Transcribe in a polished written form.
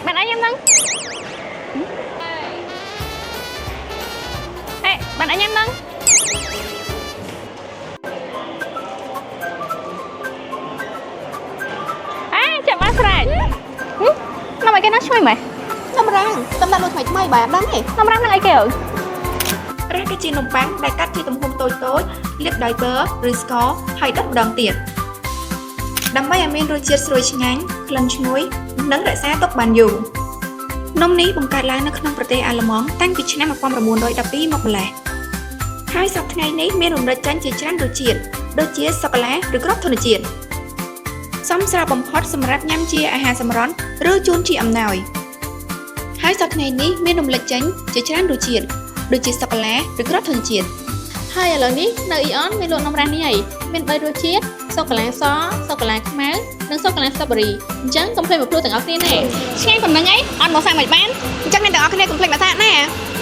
បានអីញ៉ាំហ្នឹងហេបានអីញ៉ាំហ្នឹងអាចាំបានស្រេចនំអីគេណាឈ្ងុយម៉េច នំរ៉ាំងតំដាក់លក់ថ្មីថ្មីបាយអត់ដឹងទេ នំរ៉ាំងនឹងអីគេអើ រ៉ាគឺជានំប៉័ងដែលកាត់ជាទំហំតូចៗលាបដោយប័រឬស្ករហើយដុតម្ដងទៀតដើម្បីឲ្យមានរសជាតិស្រួយឆ្ងាញ់ក្លិនឈ្ងុយនិងរក្សាទុកបានយូរនំនេះបង្កើតឡើងនៅក្នុងប្រទេសអាល្លឺម៉ង់តាំងពីឆ្នាំ1912មកម្ល៉េះហើយសប្តាហ៍ថ្ងៃនេះមានរំលេចចេញជាច្រើនរសជាតិដូចជាសូកូឡាឬគ្រាប់ធញ្ញជាតិសមស្របបំផុតសម្រាប់ញ៉ាំជាអាហារសម្រន់ឬជូនជាអំណោយហើយសប្តាហ៍ថ្ងៃនេះមានរំលេចចេញជាច្រើនរសជាតិដូចជាសូកូឡាឬគ្រាប់ធញ្ញជាតិ ហើយឥឡូវនេះនៅអ៊ីអនមានលក់នំរ៉ាស់នេះហើយមាន3រសជាតិសូកូឡាសសូកូឡាខ្មៅនិងសូកូឡាស្ទ្រូប៊េរីអញ្ចឹងកុំភ្លេចមកភ្លក់ទាំងអស់គ្នាណា ឆ្ងាញ់ប៉ុណ្្នឹងអីអត់មកសាកមិនបាន អញ្ចឹងអ្នកទាំងអស់គ្នាកុំភ្លេចមកសាកណា។